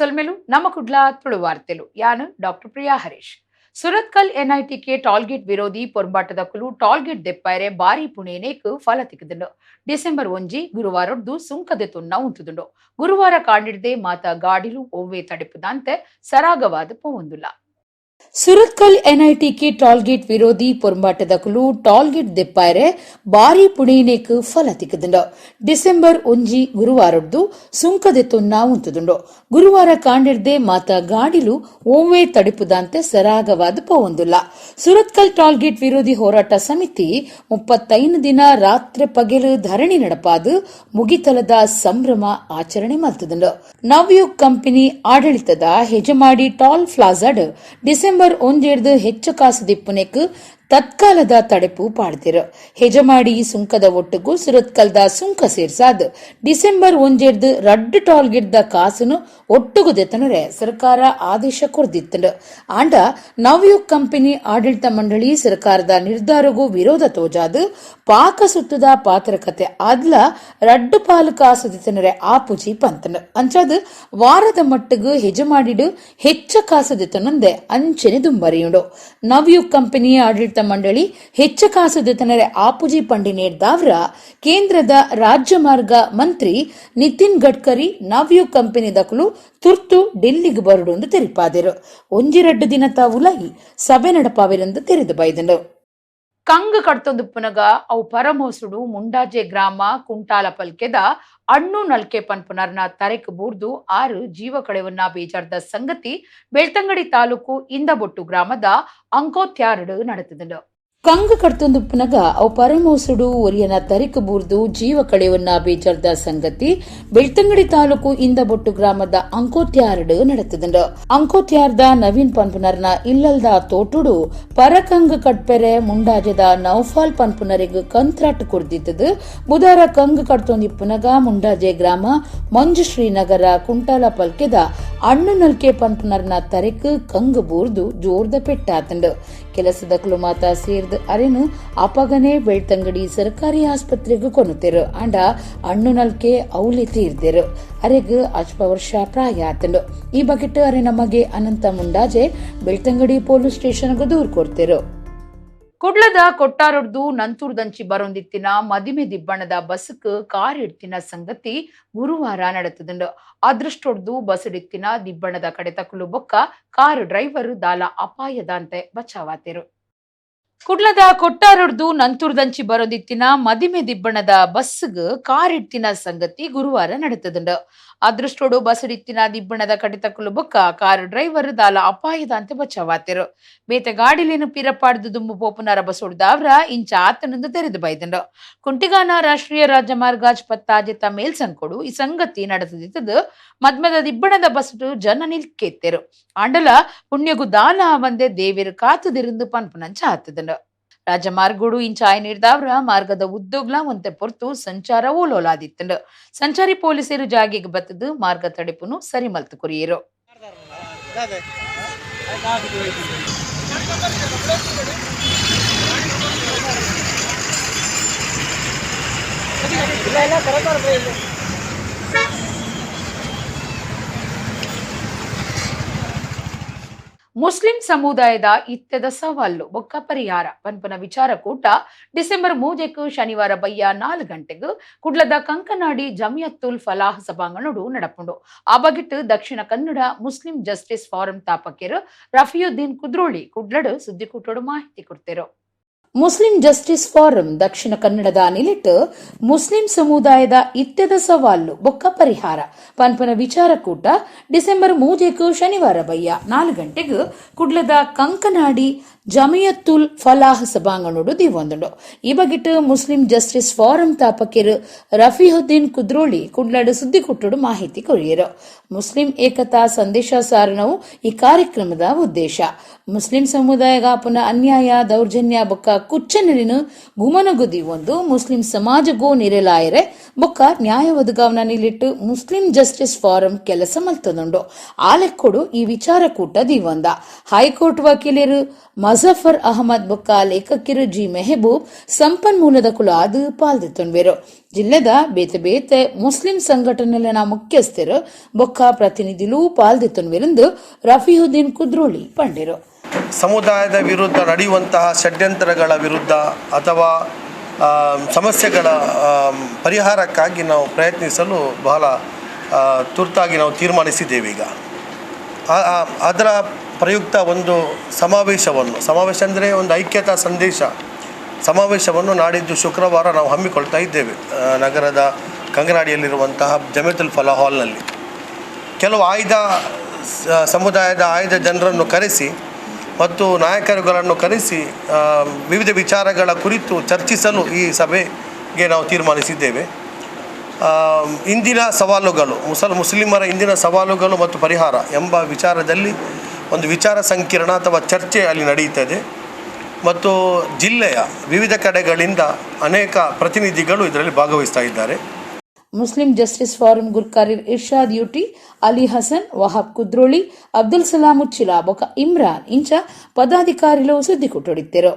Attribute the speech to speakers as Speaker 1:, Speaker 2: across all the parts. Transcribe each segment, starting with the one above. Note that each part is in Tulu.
Speaker 1: ಸೊಲ್ಮೆಲು ನಮ್ಮ ಕುಡ್ಲ ತುಳುವಾರ್ತೆಲು. ಯಾನು doctor Priya Harish. Surathkal NITK toll gate ವಿರೋಧಿ ಪೊರ್ಂಬಾಟದ ಕುಲು ಟಾಲ್ಗೇಟ್ ದೆಪ್ಪಾಯರೆ ಬಾರಿ ಪುಣೇನೇಕ್ ಫಲ ತಿಕ್ಕುದುಂಡು. ಡಿಸೆಂಬರ್ 1 ಗುರುವಾರೊಡ್ದು ಸುಂಕದೆ ತುನ್ನ ಉಂತುದುಂಡು. ಗುರುವಾರ ಕಾಂಡಿಡ್ದೆ ಮಾತ ಗಾಡಿಲು ಒವ್ವೆ ತಡೆಪುದಂತೆ ಸರಾಗವಾದ ಪೋವೊಂದುಲ್ಲ. ಸುರತ್ಕಲ್ NITK toll gate ವಿರೋಧಿ ಪೊರ್ಂಬಾಟದಕುಲು ಟಾಲ್ಗೇಟ್ ದೆಪ್ಪಾಯರೆ ಬಾರಿ ಪುಣೇನೇಕ್ ಫಲ ತಿಕ್ಕುದುಂಡು. ಡಿಸೆಂಬರ್ 1 ಗುರುವಾರೊಡ್ದು ಸುಂಕದೆ ತುನ್ನ ಉಂತುದುಂಡು. ಗುರುವಾರ ಕಾಂಡಿಡ್ದೆ ಮಾತ ಗಾಡಿಲು ಒವ್ವೆ ತಡೆಪುದಂತೆ ಸರಾಗವಾದ ಪೋವೊಂದುಲ್ಲ. ಸುರತ್ಕಲ್ ಟಾಲ್ಗೇಟ್ ವಿರೋಧಿ ಹೋರಾಟ ಸಮಿತಿ 35 ದಿನ ರಾತ್ರಿ ಪಗೆಲು ಧರಣಿ ನಡಪಾದು ಮುಗಿತಲದ ಸಂಭ್ರಮ ಆಚರಣೆ ಮಲ್ತದುಂಡು. ನವಯುಗ್ ಕಂಪನಿ ಆಡಳಿತದ ಹೆಜಮಾಡಿ ಟಾಲ್ ಪ್ಲಾಜಾಡ್ ಡಿಸೆಂಬರ್ 1 ಹೆಚ್ಚು ಕಾಸು ದಿಪ್ಪುನೆಕ್ ತತ್ಕಾಲದ ತಡೆಪು ಪಾಡ್ದಿರು. ಹೆಜಮಾಡಿ ಸುಂಕದ ಒಟ್ಟುಗು ಸುರತ್ಕಲ್ದ ಸುಂಕ ಸೇರ್ಸಾದ್ ಡಿಸೆಂಬರ್ 1 ರಡ್ಡು ಟಾಲ್ಗೇಟ್ದ ಕಾಸುನು ಒಟ್ಟುಗು ದೆತನರೆ ಸರ್ಕಾರ ಆದೇಶ ಕೊರ್ದಿತ್ತಂಡು. ಆಂಡ ನವಯುಗ್ ಕಂಪನಿ ಆಡಳಿತ ಮಂಡಳಿ ಸರ್ಕಾರದ ನಿರ್ಧಾರಗೂ ವಿರೋಧ ತೋಜಾದು ಪಾಕ ಸುತ್ತದ ಪಾತ್ರಕತೆ ಆದ್ಲ ರಡ್ಡು ಪಾಲು ಕಾಸು ದೆತನರೆ ಆಪುಜಿ ಪಂತಂಡು. ಅಂಚಾದ್ ವಾರದ ಮಟ್ಟಿಗೆ ಹೆಜಮಾಡಿಡು ಹೆಚ್ಚ ಕಾಸು ದೆತನಂದೆ ಅಂಚನೆ ದುಂಬರಿಯುಂಡು. ನವಯುಗ್ ಕಂಪನಿ ಆಡಳಿತ ಮಂಡಳಿ ಹೆಚ್ಚ ಕಾಸು ದೆತನರೆ ಆಪುಜಿ ಪಂಡಿ ನೇರ್ದಾವ್ರ ಕೇಂದ್ರದ ರಾಜ್ಯ ಮಾರ್ಗ ಮಂತ್ರಿ ನಿತಿನ್ ಗಡ್ಕರಿ ನವಯುಗ್ ಕಂಪನಿ ದಕಲು ತುರ್ತು ಡೆಲ್ಲಿಗೆ ಬರಡು ಎಂದು ತೆರಿಪಾದರು. ಒಂಜಿರಡ್ಡು ದಿನ ತಾವುಲೈ ಸಭೆ ನಡಪಾವಿರೆಂದು ತೆರೆದು ಬೈದನು. ಕಂಗ್ ಕಡ್ತೊಂದು ಪುನಗ ಅವು ಪರಮೋಸುಡು ಮುಂಡಾಜೆ ಗ್ರಾಮ ಕುಂಟಾಲ ಪಲ್ಕೆದ ಅಣ್ಣು ನಲ್ಕೆ ಪನ್ಪುನರ್ನ ತರೆಕ್ ಬೂರ್ದು 6 ಜೀವ ಕಳೆವನ್ನ ಬೇಜಾರ್ದ ಸಂಗತಿ ಬೆಳ್ತಂಗಡಿ ತಾಲೂಕು ಇಂದಬೊಟ್ಟು ಗ್ರಾಮದ ಅಂಕೋತ್ಯಾರಡು ನಡೆತದುಂಡು. ಕಂಗ್ ಕಡ್ತೊಂದು ಪುನಗ ಅವು ಪರಮೋಸುಡು ಒರಿಯನ ತರಿಕ್ ಬೂರ್ದು ಜೀವ ಕಳೆವನ್ನ ಬೇಜಾರ್ದ ಸಂಗತಿ ಬೆಳ್ತಂಗಡಿ ತಾಲೂಕು ಇಂದಬೊಟ್ಟು ಗ್ರಾಮದ ಅಂಕೋತ್ಯಾರಡು ನಡೆತದುಂಡು. ಅಂಕೋತ್ಯಾರ್ದ ನವೀನ್ ಪನ್ಪುನರ್ನ ಇಲ್ಲಲ್ದ ತೋಟುಡು ಪರಕಂಗ್ ಕಟ್ಪೆರೆ ಮುಂಡಾಜದ ನೌಫಾಲ್ ಪನ್ಪುನರಿಗ್ ಕಂತ್ರಾಟ್ ಕೊರ್ದಿತ್ತದು. ಬುಧಾರ ಕಂಗ್ ಕಡ್ತೊಂದಿಪ್ಪುನಗ ಮುಂಡಾಜೆ ಗ್ರಾಮ ಮಂಜುಶ್ರೀ ನಗರ ಕುಂಟಾಲ ಪಲ್ಕೆದ ಅಣ್ಣು ನಲ್ಕೆ ಪನ್ಪುನರ್ನ ತರೆಕ್ ಕಂಗ್ ಬೂರ್ದು ಜೋರ್ದ ಪೆಟ್ಟಾತಂಡು. ಕೆಲಸದಕ್ಲು ಮಾತ ಸೇರ್ದು ಅರೆನು ಅಪಗನೆ ಬೆಳ್ತಂಗಡಿ ಸರ್ಕಾರಿ ಆಸ್ಪತ್ರೆಗೆ ಕೊನುತೆರು. ಆಂಡ ಅಣ್ಣು ನಲ್ಕೆ ಔಲಿ ತೀರ್ದೆರು. ಅರೆಗ್ ಅಜ್ಪ ವರ್ಷ ಪ್ರಾಯ ಆತಂಡು. ಈ ಬಗೆಟ್ ಅರೆ ನಮಗೆ ಅನಂತ ಮುಂಡಾಜೆ ಬೆಳ್ತಂಗಡಿ ಪೊಲೀಸ್ ಸ್ಟೇಷನ್ಗೆ ದೂರ್ ಕೊಡ್ತೇರು. ಕುಡ್ಲದ ಕೊಟ್ಟಾರೊಡ್ದು ನಂತೂರ್ದಂಚಿ ಬರೊಂದಿತ್ತಿನ ಮದಿಮೆ ದಿಬ್ಬಣದ ಬಸ್ಕ್ ಕಾರ್ ಇಡ್ತಿನ ಸಂಗತಿ ಗುರುವಾರ ನಡೆತದುಂಡು. ಅದೃಷ್ಟೊಡ್ದು ಬಸ್ ಇತ್ತಿನ ದಿಬ್ಬಣದ ಕಡೆ ತಕಲು ಬೊಕ್ಕ ಕಾರ್ ಡ್ರೈವರ್ ದಾಲ ಅಪಾಯದಂತೆ ಬಚಾವಾತೆರು. ಕುಡ್ಲದ ಕೊಟ್ಟಾರೊಡ್ದು ನಂತೂರ್ದಂಚಿ ಬರೊಂದಿತ್ತಿನ ಮದಿಮೆ ದಿಬ್ಬಣದ ಬಸ್ಗ್ ಕಾರ್ ಇಡ್ತಿನ ಸಂಗತಿ ಗುರುವಾರ ನಡೆತದುಂಡು. ಅದೃಷ್ಟೋಡು ಬಸ್ ಇತ್ತಿನ ದಿಬ್ಬಣದ ಕಡಿತಕುಲು ಬೊಕ್ಕ ಕಾರ್ ಡ್ರೈವರ್ ದಾಲ ಅಪಾಯದಂತೆ ಬಚಾವಾತೆರು. ಬೇತೆ ಗಾಡಿಲೇನು ಪಿರಪಾಡ್ದು ದುಂಬು ಪೋಪುನಾರ ಬಸೊಡ್ದಾವ್ರ ಇಂಚ ಆತನಂದು ತೆರೆದು ಬೈದಂಡು. ಕುಂಟಿಗಾನ ರಾಷ್ಟ್ರೀಯ ರಾಜಮಾರ್ಗ ಪತ್ತಾಜೆತ ಮೇಲ್ಸಂಕೊಡು ಈ ಸಂಗತಿ ನಡೆದಿದ್ದದು. ಮದ್ಮದ ದಿಬ್ಬಣದ ಬಸ್ಟು ಜನ ನಿಲ್ಕೆತ್ತೆರು. ಆಂಡಲ ಪುಣ್ಯಗು ದಾಲ వందే ದೇವಿರು ಕಾತುದಿருந்து ಪನ್ಪುನಂಚ ಆತದಂಡು. ರಾಜಮಾರ್ಗೋಡು ಇಂಚ ನೀರ್ದಾವ್ರ ಮಾರ್ಗದ ಉದ್ದೋಗ್ಲ ಒಂತೆ ಪೊರ್ತು ಸಂಚಾರ ಓಲೋಲಾದಿತ್ತಂಡು. ಸಂಚಾರಿ ಪೊಲೀಸರು ಜಾಗೆಗೆ ಬತ್ತದು ಮಾರ್ಗ ತಡೆಪುನು ಸರಿ ಮಲ್ತು ಕೊರಿಯರು. ಮುಸ್ಲಿಂ ಸಮುದಾಯದ ಇತ್ತೆದ ಸವಾಲು ಬೊಕ್ಕ ಪರಿಹಾರ ಪನ್ಪನ ವಿಚಾರಕೂಟ ಡಿಸೆಂಬರ್ 3 ಶನಿವಾರ ಬಯ್ಯ 4 ಗಂಟೆಗೆ ಕುಡ್ಲದ ಕಂಕನಾಡಿ ಜಮಿಯತ್ತುಲ್ ಫಲಾಹ್ ಸಭಾಂಗಣಡು ನಡಪುಂಡು. ಆ ಬಗೆಟ್ Dakshina Kannada Muslim justice form ತಾಪಕಿರು ರಫಿಯುದ್ದೀನ್ Kudroli ಕುಡ್ಲಡು ಸುದ್ದಿಕೂಟೋಡು ಮಾಹಿತಿ ಕೊಡ್ತಿರು. Muslim justice form ದಕ್ಷಿಣ ಕನ್ನಡದ ನಿಲಿಟ್ ಮುಸ್ಲಿಂ ಸಮುದಾಯದ ಇತ್ತೆದ ಸವಾಲು ಬೊಕ್ಕ ಪರಿಹಾರ ಪನ್ಪನ ವಿಚಾರಕೂಟ ಡಿಸೆಂಬರ್ 3 ಶನಿವಾರ ಬಯ್ಯ 4 ಗಂಟೆಗೆ ಕುಡ್ಲದ ಕಂಕನಾಡಿ ಜಮಿಯತ್ತುಲ್ ಫಲಾಹ್ ಸಭಾಂಗಣೋಡು ದಿವೊಂದುಂಡು. ಈ ಬಗೆಟ್ Muslim justice form ತಾಪಕಿರು ರಫೀಹುದ್ದೀನ್ ಕುದ್ರೋಳಿ ಕುಡ್ಲಡು ಸುದ್ದಿ ಕೊಟ್ಟುಡು ಮಾಹಿತಿ ಕೊರಿಯರು. ಮುಸ್ಲಿಂ ಏಕತಾ ಸಂದೇಶ ಸಾರಣವು ಈ ಕಾರ್ಯಕ್ರಮದ ಉದ್ದೇಶ. ಮುಸ್ಲಿಂ ಸಮುದಾಯಗಾಪುನ ಅನ್ಯಾಯ, ದೌರ್ಜನ್ಯ ಬೊಕ್ಕ ಕುಚ್ಚನಲಿನ ಗುಮನಗು ದೀವೊಂದು ಮುಸ್ಲಿಂ ಸಮಾಜಗೂ ನಿರೆಲಾಯರೆ ಬೊಕ್ಕ ನ್ಯಾಯ ಒದಗಾವನ ನಿಲಿಟ್ಟು ಮುಸ್ಲಿಂ ಜಸ್ಟಿಸ್ ಫಾರಂ ಕೆಲಸ ಮಲ್ತದುಂಡು. ಆಲೆಕ್ಕೊಡು ಈ ವಿಚಾರ ಕೂಟ ದೀವೊಂದ. ಹೈಕೋರ್ಟ್ ವಕೀಲರು ಮಜಫರ್ ಅಹಮದ್ ಬೊಕ್ಕ ಲೇಖಕಿರು ಜಿ ಮೆಹಬೂಬ್ ಸಂಪನ್ಮೂಲದ ಕುಲ ಅದು ಪಾಲ್ದೆತ್ತೊಂಡ್ವೆರು. ಜಿಲ್ಲೆದ ಬೇತೆ ಬೇತೆ ಮುಸ್ಲಿಂ ಸಂಘಟನೆಲೆನ ಮುಖ್ಯಸ್ಥರು ಬೊಕ್ಕ ಪ್ರತಿನಿಧಿಲು ಪಾಲ್ದೆತ್ತೊಂಡ್ವೆರೆಂದು ರಫೀಹುದ್ದೀನ್ ಕುದ್ರೋಳಿ ಪಂಡೆರು.
Speaker 2: ಸಮುದಾಯದ ವಿರುದ್ಧ ನಡೆಯುವಂತಹ ಷಡ್ಯಂತ್ರಗಳ ವಿರುದ್ಧ ಅಥವಾ ಸಮಸ್ಯೆಗಳ ಪರಿಹಾರಕ್ಕಾಗಿ ನಾವು ಪ್ರಯತ್ನಿಸಲು ಬಹಳ ತುರ್ತಾಗಿ ನಾವು ತೀರ್ಮಾನಿಸಿದ್ದೇವೆ. ಈಗ ಅದರ ಪ್ರಯುಕ್ತ ಒಂದು ಸಮಾವೇಶವನ್ನು, ಸಮಾವೇಶ ಅಂದರೆ ಒಂದು ಐಕ್ಯತಾ ಸಂದೇಶ ಸಮಾವೇಶವನ್ನು ನಾಡಿದ್ದು ಶುಕ್ರವಾರ ನಾವು ಹಮ್ಮಿಕೊಳ್ತಾ ಇದ್ದೇವೆ, ನಗರದ ಕಂಕನಾಡಿಯಲ್ಲಿರುವಂತಹ ಜಮಿಯತುಲ್ ಫಲಾ ಹಾಲ್ನಲ್ಲಿ. ಕೆಲವು ಆಯ್ದ ಸಮುದಾಯದ ಆಯ್ದ ಜನರನ್ನು ಕರೆಸಿ ಮತ್ತು ನಾಯಕರುಗಳನ್ನು ಕರೆಸಿ ವಿವಿಧ ವಿಚಾರಗಳ ಕುರಿತು ಚರ್ಚಿಸಲು ಈ ಸಭೆಗೆ ನಾವು ತೀರ್ಮಾನಿಸಿದ್ದೇವೆ. ಇಂದಿನ ಸವಾಲುಗಳು, ಮುಸ್ಲಿಮರ ಇಂದಿನ ಸವಾಲುಗಳು ಮತ್ತು ಪರಿಹಾರ ಎಂಬ ವಿಚಾರದಲ್ಲಿ ಒಂದು ವಿಚಾರ ಸಂಕಿರಣ ಅಥವಾ ಚರ್ಚೆ ಅಲ್ಲಿ ನಡೆಯುತ್ತದೆ ಮತ್ತು ಜಿಲ್ಲೆಯ ವಿವಿಧ ಕಡೆಗಳಿಂದ ಅನೇಕ ಪ್ರತಿನಿಧಿಗಳು ಇದರಲ್ಲಿ ಭಾಗವಹಿಸ್ತಾ ಇದ್ದಾರೆ.
Speaker 1: ಮುಸ್ಲಿಂ ಜಸ್ಟಿಸ್ ಫಾರಂ ಗುರ್ಕಾರಿರ್ ಇರ್ಷಾದ್ ಯುಟಿ, ಅಲಿ ಹಸನ್, ವಹಾಬ್ ಕುದ್ರೋಳಿ, ಅಬ್ದುಲ್ ಸಲಾಂ ಉಚ್ಚಿಲ ಬೊಕ ಇಮ್ರಾನ್ ಇಂಚ ಪದಾಧಿಕಾರಿಲು ಸುದ್ದಿ ಕೊಟ್ಟೊಡಿತ್ತೆರು.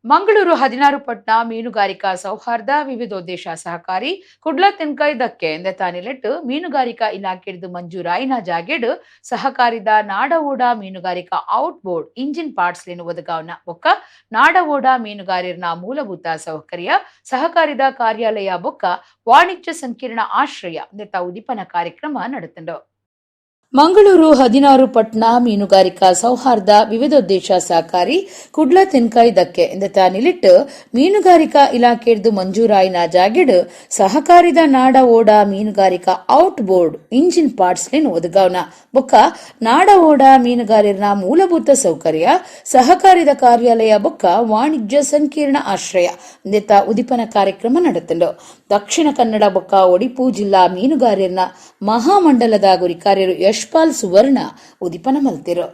Speaker 1: ಮಂಗಳೂರು 16 ಪಟ್ನ ಮೀನುಗಾರಿಕಾ ಸೌಹಾರ್ದ ವಿವಿಧೋದ್ದೇಶ ಸಹಕಾರಿ ಕುಡ್ಲ ತೆನ್ಕಾಯ್ ದಕ್ಕೆ ಎಂದತಾನಿಲೆಟ್ಟು ಮೀನುಗಾರಿಕಾ ಇಲಾಖೆಡ್ದು ಮಂಜೂರಾಯಿನ ಜಾಗೆಡ್ ಸಹಕಾರಿದ ನಾಡಓಡ ಮೀನುಗಾರಿಕಾ ಔಟ್ ಬೋರ್ಡ್ ಇಂಜಿನ್ ಪಾರ್ಟ್ಸ್ ಲೇನು ಒದಗಾವನ ಬೊಕ್ಕ ನಾಡಓಡ ಮೀನುಗಾರರ್ನ ಮೂಲಭೂತ ಸೌಕರ್ಯ, ಸಹಕಾರಿದ ಕಾರ್ಯಾಲಯ ಬೊಕ್ಕ ವಾಣಿಜ್ಯ ಸಂಕೀರ್ಣ ಆಶ್ರಯ ಇಂದೆತ ಉದಿಪನ ಕಾರ್ಯಕ್ರಮ ನಡೆತುಂಡು. ಮಂಗಳೂರು 16 ಪಟ್ನ ಮೀನುಗಾರಿಕಾ ಸೌಹಾರ್ದ ವಿವಿಧೋದ್ದೇಶ ಸಹಕಾರಿ ಕುಡ್ಲ ತೆನ್ಕಾಯ್ ದಕ್ಕೆ ಇಂದತ ನಿಲಿಟ್ಟು ಮೀನುಗಾರಿಕಾ ಇಲಾಖೆಡ್ದು ಮಂಜೂರಾಯಿನ ಜಾಗೆಡ್ ಸಹಕಾರಿದ ನಾಡ ಓಡ ಮೀನುಗಾರಿಕಾ ಔಟ್ ಬೋರ್ಡ್ ಇಂಜಿನ್ ಪಾರ್ಟ್ಸ್ ಲೇನ್ ಒದಗಾವನ ಬೊಕ್ಕ ನಾಡ ಓಡ ಮೀನುಗಾರರ ಮೂಲಭೂತ ಸೌಕರ್ಯ, ಸಹಕಾರಿದ ಕಾರ್ಯಾಲಯ ಬೊಕ್ಕ ವಾಣಿಜ್ಯ ಸಂಕೀರ್ಣ ಆಶ್ರಯ ಇಂದೆತ ಉದಿಪನ ಕಾರ್ಯಕ್ರಮ ನಡೆತುಂಡು. ದಕ್ಷಿಣ ಕನ್ನಡ ಬೊಕ್ಕ ಒಡಿಪು ಜಿಲ್ಲಾ ಮೀನುಗಾರರ ಮಹಾಮಂಡಲದ ಗುರಿಕಾರ್ಯರು ಯಶ್ಪಾಲ್ ಸುವರ್ಣ ಉದಿಪನ ಮಲ್ತೆರು.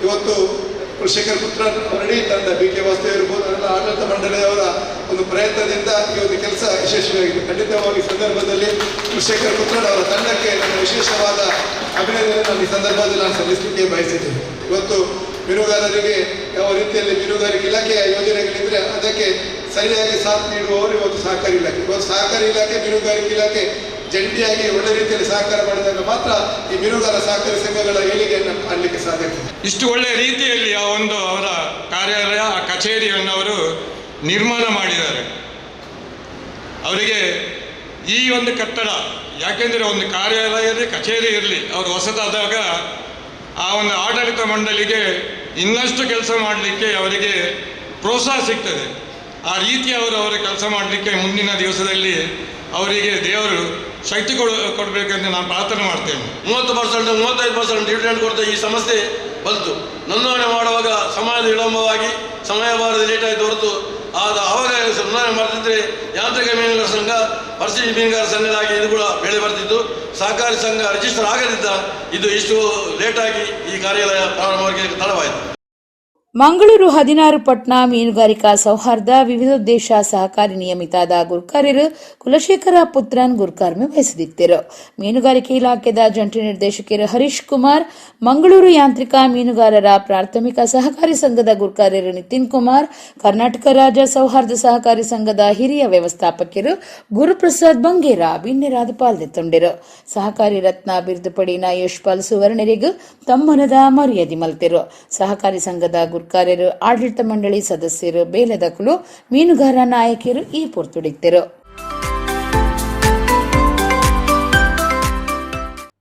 Speaker 3: ಇವತ್ತು ಕುಲಶೇಖರ್ ಪುತ್ರನ್ ಅವರಡಿ ತಂಡ, ಬಿ ಕೆ ವಾಸುದೇವ್ ಇರ್ಬೋದು, ಅವರೆಲ್ಲ ಆಡಳಿತ ಮಂಡಳಿಯವರ ಒಂದು ಪ್ರಯತ್ನದಿಂದ ಈ ಒಂದು ಕೆಲಸ ಯಶಸ್ವಿಯಾಗಿದೆ. ಖಂಡಿತವಾಗಿ ಈ ಸಂದರ್ಭದಲ್ಲಿ ಕುಲಶೇಖರ್ ಪುತ್ರನ್ ಅವರ ತಂಡಕ್ಕೆ ನನ್ನ ವಿಶೇಷವಾದ ಅಭಿನಂದನೆ ನಾನು ಈ ಸಂದರ್ಭದಲ್ಲಿ ನಾನು ಸಲ್ಲಿಸಲಿಕ್ಕೆ ಬಯಸಿದ್ದೇನೆ. ಇವತ್ತು ಮೀನುಗಾರರಿಗೆ ಯಾವ ರೀತಿಯಲ್ಲಿ ಮೀನುಗಾರಿಕೆ ಇಲಾಖೆಯ ಯೋಜನೆಗಳಿದ್ದರೆ ಅದಕ್ಕೆ ಸರಿಯಾಗಿ ಸಾಥ್ ನೀಡುವವರು ಇವತ್ತು ಸಹಕಾರಿ ಇಲಾಖೆ. ಇವತ್ತು ಸಹಕಾರಿ ಇಲಾಖೆ, ಮೀನುಗಾರಿಕೆ ಇಲಾಖೆ ಜಂಟಿಯಾಗಿ ಒಳ್ಳೆ ರೀತಿಯಲ್ಲಿ ಸಹಕಾರ ಮಾಡಿದಾಗ ಮಾತ್ರ ಈ ಮೀನುಗಾರ ಸಹಕಾರಿ ಸಂಘಗಳ ಏಳಿಗೆಯನ್ನು ಕಾಣಲಿಕ್ಕೆ ಸಾಧ್ಯ ಆಗ್ತದೆ.
Speaker 4: ಇಷ್ಟು ಒಳ್ಳೆಯ ರೀತಿಯಲ್ಲಿ ಆ ಒಂದು ಅವರ ಕಾರ್ಯಾಲಯ, ಆ ಕಚೇರಿಯನ್ನು ಅವರು ನಿರ್ಮಾಣ ಮಾಡಿದ್ದಾರೆ. ಅವರಿಗೆ ಈ ಒಂದು ಕಟ್ಟಡ, ಯಾಕೆಂದರೆ ಒಂದು ಕಾರ್ಯಾಲಯ ಇರಲಿ, ಕಚೇರಿ ಇರಲಿ, ಅವರು ಹೊಸದಾದಾಗ ಆ ಒಂದು ಆಡಳಿತ ಮಂಡಳಿಗೆ ಇನ್ನಷ್ಟು ಕೆಲಸ ಮಾಡಲಿಕ್ಕೆ ಅವರಿಗೆ ಪ್ರೋತ್ಸಾಹ ಸಿಗ್ತದೆ. ಆ ರೀತಿ ಅವರು ಅವರ ಕೆಲಸ ಮಾಡಲಿಕ್ಕೆ ಮುಂದಿನ ದಿವಸದಲ್ಲಿ ಅವರಿಗೆ ದೇವರು ಶಕ್ತಿ ಕೊಡಬೇಕೆಂದು ನಾನು ಪ್ರಾರ್ಥನೆ ಮಾಡ್ತೇನೆ.
Speaker 5: 30%, 35% ಡಿವಿಡೆಂಡ್ ಕೊಡ್ತಾ ಈ ಸಂಸ್ಥೆ ಬಂತು. ನೋಂದಣಿ ಮಾಡುವಾಗ ಸಮಯದ ವಿಳಂಬವಾಗಿ, ಸಮಯ ಬಾರದೆ ಲೇಟ್ ಆಯಿತು ಹೊರತು ಆದ ಆವಾಗ ನೋಂದಣಿ ಮಾಡ್ತಿದ್ರೆ ಯಾಂತ್ರಿಕ ಮೀನುಗಾರ ಸಂಘ, ಪರ್ಸಿ ಮೀನುಗಾರ ಸಂಘದಾಗಿ ಇದು ಕೂಡ ಬೆಳೆ ಬರ್ತಿತ್ತು. ಸಹಕಾರಿ ಸಂಘ ರಿಜಿಸ್ಟರ್ ಆಗದಿದ್ದ ಇದು ಇಷ್ಟು ಲೇಟಾಗಿ ಈ ಕಾರ್ಯಾಲಯ ಪ್ರಾರಂಭವಾಗಿ ತಡವಾಯಿತು.
Speaker 1: ಮಂಗಳೂರು 16 ಪಟ್ನ ಮೀನುಗಾರಿಕಾ ಸೌಹಾರ್ದ ವಿವಿಧೋದ್ದೇಶ ಸಹಕಾರಿ ನಿಯಮಿತಾದ ಗುರ್ಕಾರ್ಯರು ಕುಲಶೇಖರ ಪುತ್ರನ್ ಗುರ್ಕಾರ್ಮೆ ವಹಿಸದಿದ್ದರು. ಮೀನುಗಾರಿಕೆ ಇಲಾಖೆದ ಜಂಟಿ ನಿರ್ದೇಶಕರು ಹರೀಶ್ ಕುಮಾರ್, ಮಂಗಳೂರು ಯಾಂತ್ರಿಕ ಮೀನುಗಾರರ ಪ್ರಾಥಮಿಕ ಸಹಕಾರಿ ಸಂಘದ ಗುರ್ಕಾರ್ಯರು ನಿತಿನ್ ಕುಮಾರ್, ಕರ್ನಾಟಕ ರಾಜ್ಯ ಸೌಹಾರ್ದ ಸಹಕಾರಿ ಸಂಘದ ಹಿರಿಯ ವ್ಯವಸ್ಥಾಪಕರು ಗುರುಪ್ರಸಾದ್ ಬಂಗೇರ ಬಿನ್ನೆರಾದ ಪಾಲ್ದೆತ್ತೊಂಡಿರು. ಸಹಕಾರಿ ರತ್ನ ಬಿರುದು ಪಡಿನ ಯಶ್ಪಾಲ್ ಸುವರ್ಣರಿಗೂ ತಮ್ಮನದ ಮರ್ಯಾದೆ ಮಲ್ತೆರು. ಸಹಕಾರಿ ಸಂಘದ ಗುರ್ಕಾರ್ಯರು, ಆಡಳಿತ ಮಂಡಳಿ ಸದಸ್ಯರು, ಬೇಲದಕುಲು, ಮೀನುಗಾರ ನಾಯಕಿಯರು ಈ ಪೊರ್ತುಡಿತ್ತರು.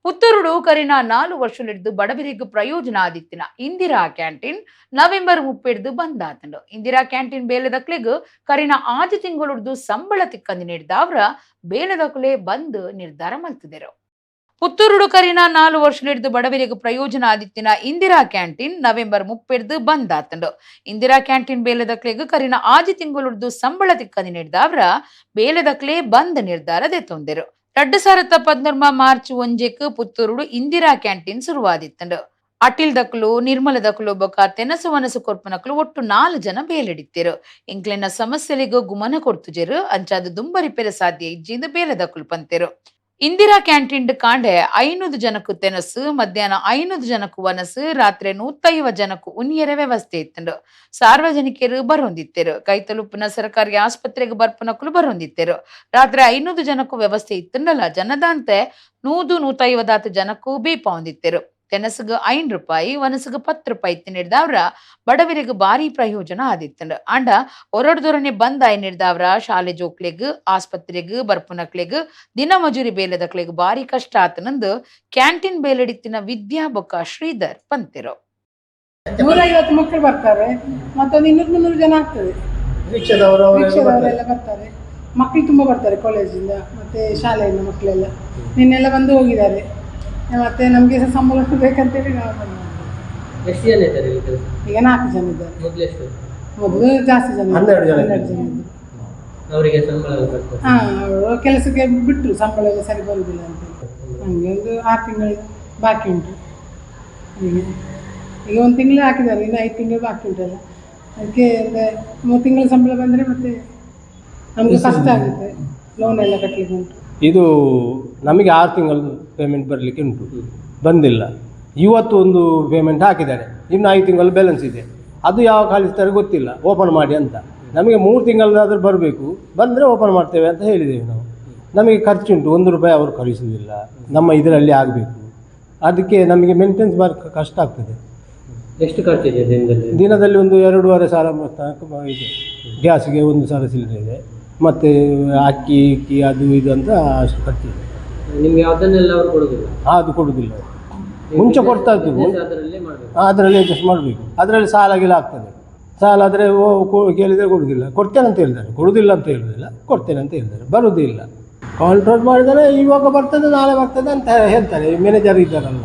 Speaker 1: ಪುತ್ತೂರುಡು ಕರಿನ 4 ವರ್ಷಲಿಡ್ದು ಬಡವರಿಗೂ ಪ್ರಯೋಜನ ಆದಿತ್ತಿನ ಇಂದಿರಾ ಕ್ಯಾಂಟೀನ್ ನವೆಂಬರ್ 30ಡ್ದು ಬಂದಾತಂಡು. ಇಂದಿರಾ ಕ್ಯಾಂಟೀನ್ ಬೇಲೆದಕ್ಲೆಗ್ ಕರಿನ ಆಜಿ ತಿಂಗಳುಡ್ದು ಸಂಬಳ ತಿಕ್ಕಂದು ನೀಡ್ದಾವ್ರ ಬೇಲೆದಕ್ಲೆ ಬಂದ್ ನಿರ್ಧಾರ ಮಲ್ತಿದರು. ಪುತ್ತೂರುಡು ಕರಿನ 4 ವರ್ಷಲಿಡ್ದು ಬಡವರಿಗೂ ಪ್ರಯೋಜನ ಆದಿತ್ತಿನ ಇಂದಿರಾ ಕ್ಯಾಂಟೀನ್ ನವೆಂಬರ್ 30ಡ್ದು ಬಂದಾತಂಡು. ಇಂದಿರಾ ಕ್ಯಾಂಟೀನ್ ಬೇಲೆದಕ್ಲೆಗ್ ಕರಿನ ಆಜಿ ತಿಂಗಳುಡ್ದು ಸಂಬಳ ತಿಕ್ಕಂದು ನೀಡ್ದಾವ್ರ ಬೇಲೆದಕ್ಲೆ ಬಂದ್ ನಿರ್ಧಾರ ದೆತ್ತೊಂದೆರು. 2013 March 1 ಪುತ್ತೂರುಡು ಇಂದಿರಾ canteen ಶುರುವಾದಿತ್ತಂಡು. ಅಟಿಲ್ ದಕ್ಲು ನಿರ್ಮಲ ದಕ್ಲು ಬೊಕ ತೆನಸು ವನಸು ಕೊರ್ಪುನಕ್ಲು ಒಟ್ಟು 4 ಜನ ಬೇಲೆಡಿತ್ತೇರು. ಇಂಕ್ಲೆನ ಸಮಸ್ಯೆಲಿಗೂ ಗುಮನ ಕೊಡ್ತುಜೆರು ಅಂಚಾದ ದುಂಬರಿ ಪೆರೆ ಸಾಧ್ಯ ಇಜ್ಜಿಂದ ಬೇಲೆ ದಕ್ಲು ಪಂತೆರು. ಇಂದಿರಾ ಕ್ಯಾಂಟೀನ್ ಕಾಂಡೆ 500 ಜನಕ್ಕೂ ತೆನಸು, ಮಧ್ಯಾಹ್ನ 500 ಜನಕ್ಕೂ ವನಸು, ರಾತ್ರಿ 150 ಜನಕ್ಕೂ ಉನಿಯರ ವ್ಯವಸ್ಥೆ ಇತ್ತಂಡು. ಸಾರ್ವಜನಿಕರು ಬರೊಂದಿತ್ತೆರು. ಕೈತಲುಪ್ಪುನ ಸರ್ಕಾರಿ ಆಸ್ಪತ್ರೆಗೆ ಬರ್ಪುನಕ್ಲು ಬರೊಂದಿತ್ತೆರು. ರಾತ್ರಿ 500 ಜನಕ್ಕೂ ವ್ಯವಸ್ಥೆ ಇತ್ತಂಡಲ್ಲ ಜನದಾಂತೆ 100-150 ಜನಕ್ಕೂ ಬೇಪ ಹೊಂದಿತ್ತೆರು. ತೆನಸುಗು 5 ರೂಪಾಯಿ, ವನಸುಗು 10 ರೂಪಾಯಿ ತಿನ್ನಿಡ್ದವ್ರ ಬಡವರಿಗೆ ಭಾರಿ ಪ್ರಯೋಜನ ಆದಿತ್ತಂಡು. ಆಂಡ ಒರಡ್ದೊರನೆ ಬಂದ್ ಆಯ್ನಿಡ್ದವ್ರ ಶಾಲೆ ಜೋಕ್ಲೆಗ್, ಆಸ್ಪತ್ರೆಗ್ ಬರ್ಪುನಕ್ಲೆಗ್, ದಿನ ಮಜೂರಿ ಬೇಲೆದಕ್ಲೆಗ್ ಭಾರಿ ಕಷ್ಟ ಆತನಂದು ಕ್ಯಾಂಟೀನ್ ಬೇಲೆಡಿತ್ತಿನ ವಿದ್ಯಾ ಬೊಕ್ಕ ಶ್ರೀಧರ್ ಪಂತೆರು.
Speaker 6: 150 ಮಕ್ಕಳು ಬರ್ತಾರೆ, ಮತ್ತೊಂದು 200-300 ಜನ ಆಗ್ತದೆ. ರಿಕ್ಷಾದವರೆಲ್ಲ ಬರ್ತಾರೆ, ಮಕ್ಕಳು ತುಂಬ ಬರ್ತಾರೆ ಕಾಲೇಜಿಂದ ಮತ್ತೆ ಶಾಲೆಯಿಂದ ಮಕ್ಕಳೆಲ್ಲ ನಿನ್ನೆಲ್ಲ ಬಂದು ಹೋಗಿದ್ದಾರೆ. ಮತ್ತೆ ನಮಗೆ ಸಹ ಸಂಬಳ ಬೇಕಂತೇಳಿ ನಾವು ಬಂದ್ವಿ.
Speaker 7: ಎಷ್ಟು ಜನ ಇದ್ದಾರೆ ಇಲ್ಲಿ ಕೆಲಸ?
Speaker 6: ಈಗ 4 ಜನ ಇದ್ದಾರೆ.
Speaker 7: ಮೊದಲು ಎಷ್ಟು?
Speaker 6: ಮೊದಲು ಜಾಸ್ತಿ ಜನ ಇದ್ರು.
Speaker 2: 12 ಜನ
Speaker 6: 12 ಜನ ಇದ್ರು.
Speaker 7: ಅವರಿಗೆ ಸಂಬಳ ಎಲ್ಲ ಬರ್ತದೆ?
Speaker 6: ಹಾ, ಅವರು ಕೆಲಸಕ್ಕೆ ಬಿಟ್ಟರು, ಸಂಬಳ ಎಲ್ಲ ಸರಿ ಬರುವುದಿಲ್ಲ ಅಂತೇಳಿ. ನಮಗೆ ಒಂದು 6 ತಿಂಗಳು ಬಾಕಿ ಉಂಟು. ಈಗ ಈಗ 1 ತಿಂಗಳು ಹಾಕಿದ್ದಾರೆ, ಇನ್ನು 5 ತಿಂಗಳು ಬಾಕಿ ಉಂಟಲ್ಲ. ಅದಕ್ಕೆ ಒಂದು 3 ತಿಂಗಳ ಸಂಬಳ ಬಂದರೆ ಮತ್ತೆ ನಮಗೆ ಕಷ್ಟ ಆಗುತ್ತೆ, ಲೋನ್ ಎಲ್ಲ ಕಟ್ಟಲಿಕ್ಕೆ ಉಂಟು.
Speaker 8: ಇದು ನಮಗೆ 6 ತಿಂಗಳು ಪೇಮೆಂಟ್ ಬರಲಿಕ್ಕೆ ಉಂಟು, ಬಂದಿಲ್ಲ. ಇವತ್ತು ಒಂದು ಪೇಮೆಂಟ್ ಹಾಕಿದ್ದಾರೆ, ಇನ್ನು 5 ತಿಂಗಳು ಬ್ಯಾಲೆನ್ಸ್ ಇದೆ. ಅದು ಯಾವಾಗ ಕಳಿಸ್ತಾರೆ ಗೊತ್ತಿಲ್ಲ. ಓಪನ್ ಮಾಡಿ ಅಂತ ನಮಗೆ 3 ತಿಂಗಳಾದರೂ ಬರಬೇಕು, ಬಂದರೆ ಓಪನ್ ಮಾಡ್ತೇವೆ ಅಂತ ಹೇಳಿದ್ದೇವೆ ನಾವು. ನಮಗೆ ಖರ್ಚುಂಟು, 1 ರೂಪಾಯಿ ಅವರು ಕಳಿಸುವುದಿಲ್ಲ. ನಮ್ಮ ಇದರಲ್ಲಿ ಆಗಬೇಕು, ಅದಕ್ಕೆ ನಮಗೆ ಮೇಂಟೆನ್ಸ್ ಬರಕ್ಕೆ ಕಷ್ಟ ಆಗ್ತದೆ.
Speaker 7: ಎಷ್ಟು ಖರ್ಚಿದೆ ದಿನದಲ್ಲಿ?
Speaker 8: ದಿನದಲ್ಲಿ ಒಂದು 2,500 ತನಕ ಇದೆ. ಗ್ಯಾಸ್ಗೆ 1,000 ಸಿಲಿಂಡರ್ ಇದೆ, ಮತ್ತು ಅಕ್ಕಿ ಇಕ್ಕಿ ಅದು ಇದು ಅಂತ ಅಷ್ಟು ಖರ್ಚಿದೆ.
Speaker 7: ನಿಮ್ಗೆ ಅದನ್ನೆಲ್ಲ ಅವರು ಕೊಡುದಿಲ್ಲ?
Speaker 8: ಅದು ಕೊಡುವುದಿಲ್ಲ. ಮುಂಚೆ ಕೊಡ್ತಾ ಇದ್ರು.
Speaker 7: ಅದರಲ್ಲೇ ಮಾಡಬೇಕು.
Speaker 8: ಅದರಲ್ಲಿ ಅಡ್ಜಸ್ಟ್ ಮಾಡಬೇಕು. ಅದರಲ್ಲಿ ಸಾಲ ಗೀಲ ಆಗ್ತದೆ. ಸಾಲ ಆದರೆ ಕೇಳಿದರೆ ಕೊಡುವುದಿಲ್ಲ, ಕೊಡ್ತೇನೆ ಅಂತ ಹೇಳ್ತಾರೆ, ಕೊಡುವುದಿಲ್ಲ ಅಂತ ಹೇಳುವುದಿಲ್ಲ, ಕೊಡ್ತೇನೆ ಅಂತ ಹೇಳ್ತಾರೆ, ಬರುವುದಿಲ್ಲ. ಕಾಂಟ್ರಾಕ್ಟ್ ಮಾಡಿದರೆ ಇವಾಗ ಬರ್ತದೆ ನಾಳೆ ಬರ್ತದೆ ಅಂತ ಹೇಳ್ತಾರೆ. ಮ್ಯಾನೇಜರ್ ಇದ್ದಾರಲ್ಲ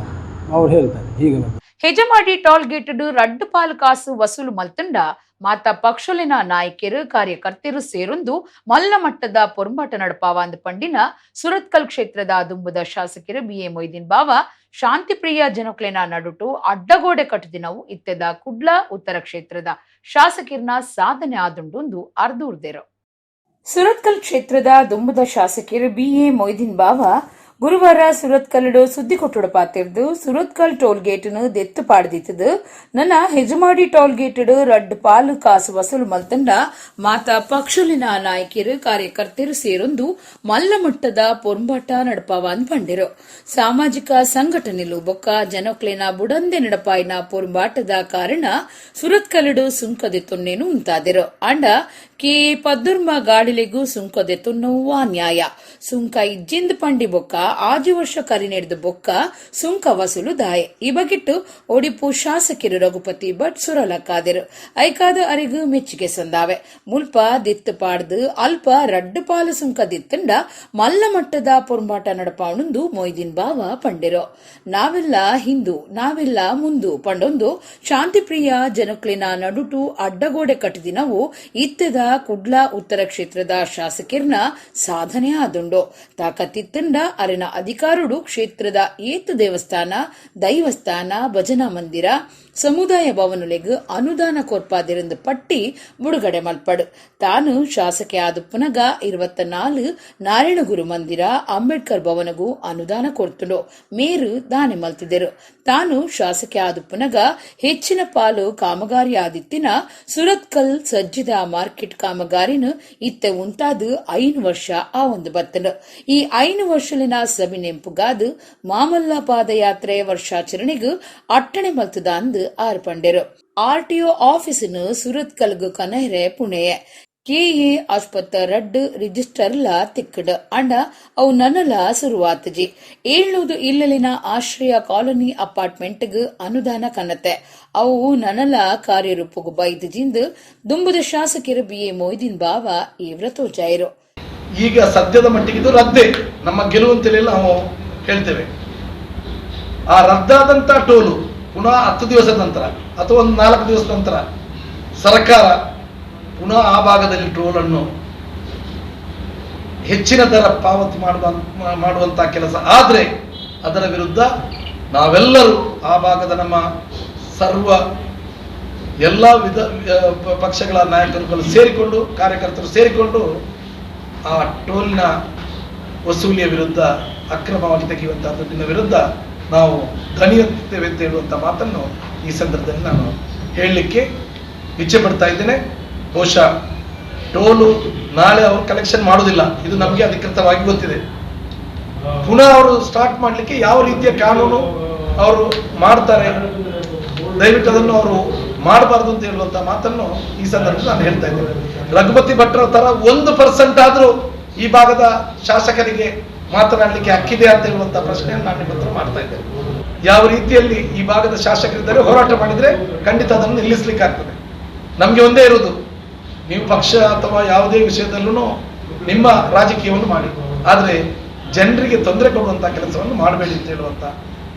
Speaker 8: ಅವ್ರು ಹೇಳ್ತಾರೆ ಹೀಗೆ ಬರ್ತದೆ.
Speaker 1: ಹೆಜಮಾಡಿ ಟೋಲ್ ಗೇಟ್ ರಡ್ಡು ಪಾಲು ಕಾಸು ವಸೂಲು ಮಲ್ತಂಡ ಮಾತ ಪಕ್ಷಲಿನ ನಾಯಕಿಯರು ಕಾರ್ಯಕರ್ತರು ಸೇರೊಂದು ಮಲ್ಲ ಮಟ್ಟದ ಪೊರ್ಂಬಾಟ ನಡಪಾವ ಅಂದ ಪಂಡಿನ ಸುರತ್ಕಲ್ ಕ್ಷೇತ್ರದ ದುಂಬುದ ಶಾಸಕರು ಬಿ ಎ ಮೊಯ್ದೀನ್ ಬಾವ ಶಾಂತಿಪ್ರಿಯ ಜನಕ್ಲೆನ ನಡುಟು ಅಡ್ಡಗೋಡೆ ಕಟ್ಟದಿನವು ಇತ್ತೆದ ಕುಡ್ಲ ಉತ್ತರ ಕ್ಷೇತ್ರದ ಶಾಸಕಿರ್ನ ಸಾಧನೆ ಆದುಂಡುಂದು ಅರ್ದೂರ್ದೆರು. ಸುರತ್ಕಲ್ ಕ್ಷೇತ್ರದ ದುಂಬುದ ಶಾಸಕಿಯರು ಬಿ ಎ ಮೊಯ್ದೀನ್ ಬಾವ ಗುರುವಾರ ಸುರತ್ಕಲ್ಡು ಸುದ್ದಿ ಕೊಟ್ಟುಡ ಪಾತಿರ್ದು ಸುರತ್ಕಲ್ ಟೋಲ್ ಗೇಟ್ ದೆತ್ತು ಪಾಡ್ದಿತ್ತದು. ನನ್ನ ಹೆಜಮಾಡಿ ಟೋಲ್ ಗೇಟ್ ರಡ್ಡು ಪಾಲು ಕಾಸು ವಸೂಲು ಮಲ್ತಂಡ ಮಾತಾ ಪಕ್ಷಲಿನ ನಾಯಕಿಯರು ಕಾರ್ಯಕರ್ತರು ಸೇರೊಂದು ಮಲ್ಲ ಮಟ್ಟದ ಪೊರ್ಂಬಾಟ ನಡಪಾವ ಅಂದ್ ಪಂಡಿರು. ಸಾಮಾಜಿಕ ಸಂಘಟನೆಲು ಬೊಕ್ಕ ಜನಕ್ಲೇನ ಬುಡಂದೆ ನಡಪಾಯಿನ ಪೊರ್ಂಬಾಟದ ಕಾರಣ ಸುರತ್ಕಲ್ಡು ಸುಂಕದೆತ್ತೊನ್ನೇನು ಉಂತಾದಿರು. ಅಂಡ ಕೆ ಪದ್ದುರ್ಮ ಗಾಡಿಲೆಗೂ ಸುಂಕದೆತ್ತೊನ್ನವು ಅನ್ಯಾಯ. ಸುಂಕ ಇಜ್ಜಿಂದ ಪಂಡಿ ಬೊಕ್ಕ 6 ವರ್ಷ ಕರಿ ನೀಡಿದ ಬೊಕ್ಕ ಸುಂಕ ವಸೂಲು ದಾಯೆ. ಈ ಬಗೆಟ್ಟು ಒಡಿಪು ಶಾಸಕರು ರಘುಪತಿ ಭಟ್ ಸುರಲಕ್ಕಾದರು. ಐಕಾದ ಅರಿಗು ಮೆಚ್ಚುಗೆ ಸಂದಾವೆ. ಮುಲ್ಪ ದಿತ್ತು ಪಾಡ್ದು ಅಲ್ಪ ರಡ್ಡು ಪಾಲು ಸುಂಕ ದಿತ್ತಂಡ ಮಲ್ಲ ಮಟ್ಟದ ಪೊರ್ಂಬಾಟ ನಡಪಾವಣಂದು ಮೊಯ್ದೀನ್ ಬಾವ ಪಂಡಿರು. ನಾವೆಲ್ಲ ಹಿಂದೂ ನಾವೆಲ್ಲ ಮುಂದು ಪಂಡೊಂದು ಶಾಂತಿಪ್ರಿಯ ಜನಕ್ಲಿನ ನಡುಟು ಅಡ್ಡಗೋಡೆ ಕಟ್ಟಿದಿನವು ಇತ್ತದ ಕುಡ್ಲ ಉತ್ತರ ಕ್ಷೇತ್ರದ ಶಾಸಕಿರ್ನ ಸಾಧನೆ ಆದುಂಡು. ತಾಕತ್ತಿತ್ತಂಡ ಅರೆನ ಅಧಿಕಾರುಡು ಕ್ಷೇತ್ರದ ಏತು ದೇವಸ್ಥಾನ, ದೈವಸ್ಥಾನ, ಭಜನಾ ಮಂದಿರ, ಸಮುದಾಯ ಭವನಲೆಗ್ ಅನುದಾನ ಕೊರ್ಪಾದಿರಂದು ಪಟ್ಟಿ ಬಿಡುಗಡೆ ಮಲ್ಪಡು. ತಾನು ಶಾಸಕೆ ಆದ ಪುನಗ 24 ನಾರಾಯಣಗುರು ಮಂದಿರ, ಅಂಬೇಡ್ಕರ್ ಭವನಗೂ ಅನುದಾನ ಕೊಡ್ತುಂಡು ಮೇರು ದಾನೆ ಮಲ್ತಿದ್ದರು. ತಾನು ಶಾಸಕೆ ಆದ ಪುನಗ ಹೆಚ್ಚಿನ ಪಾಲು ಕಾಮಗಾರಿ ಆದಿತ್ತಿನ ಸುರತ್ಕಲ್ ಸಜ್ಜಿದ ಮಾರ್ಕೆಟ್ ಕಾಮಗಾರಿನ ಇತ್ತೆ ಉಂತಾದ 5 ವರ್ಷ ಆ ಒಂದು ಬತ್ತನು. ಈ 5 ವರ್ಷಲಿನ ಸಭೆ ನೆಂಪುಗಾದು ಮಾಮಲ್ಲ ಪಾದಯಾತ್ರೆ ವರ್ಷಾಚರಣೆಗೂ ಅಟ್ಟಣೆ ಮಲ್ತದ ಅಂದು ಆರ್ ಪಂಡೆರು. ಆರ್ಟಿಒ ಆಫೀಸಿನ ಸುರತ್ಕಲ್ಗು ಕನಹರೆ ಪುಣೆಯೆ ಕೆಎ ಆಸ್ಪತ್ರೆ ರಡ್ಡು ರಿಜಿಸ್ಟರ್ಲ ತಿಕ್ಕಡ್ ಅಂಡ ಅವು ನನಲ ಸುರುವಾತಜಿ. 700 ಇಲ್ಲಲಿನ ಆಶ್ರಯ ಕಾಲೋನಿ ಅಪಾರ್ಟ್ಮೆಂಟ್ಗ್ ಅನುದಾನ ಕನತೆ ಅವು ನನಲ ಕಾರ್ಯರೂಪಗು ಬೈದಜಿಂದು ದುಂಬುದ ಶಾಸಕರು ಬಿ ಎ ಮೊಯ್ದೀನ್ ಬಾವ ಇವರ ತೋಜಾಯರು.
Speaker 9: ಈಗ ಸದ್ಯದ ಮಟ್ಟಿಗೆ ಇದು ರದ್ದೆ, ನಮ್ಮ ಗೆಲುವು ಅಂತೇಳಿ ನಾವು ಹೇಳ್ತೇವೆ. ಆ ರದ್ದಾದಂಥ ಟೋಲು ಪುನಃ 10 ದಿವಸದ ನಂತರ ಅಥವಾ ಒಂದು 4 ದಿವಸದ ನಂತರ ಸರ್ಕಾರ ಪುನಃ ಆ ಭಾಗದಲ್ಲಿ ಟೋಲನ್ನು ಹೆಚ್ಚಿನ ದರ ಪಾವತಿ ಮಾಡುವಂಥ ಕೆಲಸ ಆದರೆ ಅದರ ವಿರುದ್ಧ ನಾವೆಲ್ಲರೂ ಆ ಭಾಗದ ನಮ್ಮ ಸರ್ವ ಎಲ್ಲ ವಿಧ ಪಕ್ಷಗಳ ನಾಯಕರುಗಳು ಸೇರಿಕೊಂಡು, ಕಾರ್ಯಕರ್ತರು ಸೇರಿಕೊಂಡು ಆ ಟೋಲ್ನ ವಸೂಲಿಯ ವಿರುದ್ಧ, ಅಕ್ರಮವಾಗಿ ತೆಗೆಯುವಂಥ ದುಡ್ಡಿನ ವಿರುದ್ಧ ನಾವು ದನಿ ಎತ್ತುತ್ತೇವೆ ಅಂತ ಹೇಳುವಂಥ ಮಾತನ್ನು ಈ ಸಂದರ್ಭದಲ್ಲಿ ನಾನು ಹೇಳಲಿಕ್ಕೆ ಇಚ್ಛೆ ಪಡ್ತಾ ಇದ್ದೇನೆ. ಬಹುಶಃ ಟೋಲು ನಾಳೆ ಅವರು ಕಲೆಕ್ಷನ್ ಮಾಡೋದಿಲ್ಲ, ಇದು ನಮಗೆ ಅಧಿಕೃತವಾಗಿ ಗೊತ್ತಿದೆ. ಪುನಃ ಅವರು ಸ್ಟಾರ್ಟ್ ಮಾಡಲಿಕ್ಕೆ ಯಾವ ರೀತಿಯ ಕಾನೂನು ಅವರು ಮಾಡ್ತಾರೆ, ದಯವಿಟ್ಟು ಅದನ್ನು ಅವರು ಮಾಡಬಾರ್ದು ಅಂತ ಹೇಳುವಂಥ ಮಾತನ್ನು ಈ ಸಂದರ್ಭದಲ್ಲಿ ನಾನು ಹೇಳ್ತಾ ಇದ್ದೇನೆ. ರಘುಪತಿ ಭಟ್ರ ಥರ 1% ಆದರೂ ಈ ಭಾಗದ ಶಾಸಕರಿಗೆ ಮಾತನಾಡಲಿಕ್ಕೆ ಹಕ್ಕಿದೆ ಅಂತ ಹೇಳುವಂಥ ಪ್ರಶ್ನೆಯನ್ನು ನಾನು ನಿಮ್ಮ ಹತ್ರ ಮಾಡ್ತಾ ಇದ್ದೇನೆ. ಯಾವ ರೀತಿಯಲ್ಲಿ ಈ ಭಾಗದ ಶಾಸಕರಿದ್ದಾರೆ, ಹೋರಾಟ ಮಾಡಿದರೆ ಖಂಡಿತ ಅದನ್ನು ನಿಲ್ಲಿಸಲಿಕ್ಕೆ ಆಗ್ತದೆ. ನಮಗೆ ಒಂದೇ ಇರುವುದು, ನೀವು ಪಕ್ಷ ಅಥವಾ ಯಾವುದೇ ವಿಷಯದಲ್ಲೂ ನಿಮ್ಮ ರಾಜಕೀಯವನ್ನು ಮಾಡಿ, ಆದರೆ ಜನರಿಗೆ ತೊಂದರೆ ಕೊಡುವಂಥ ಕೆಲಸವನ್ನು ಮಾಡಬೇಡಿ ಅಂತ ಹೇಳುವಂಥ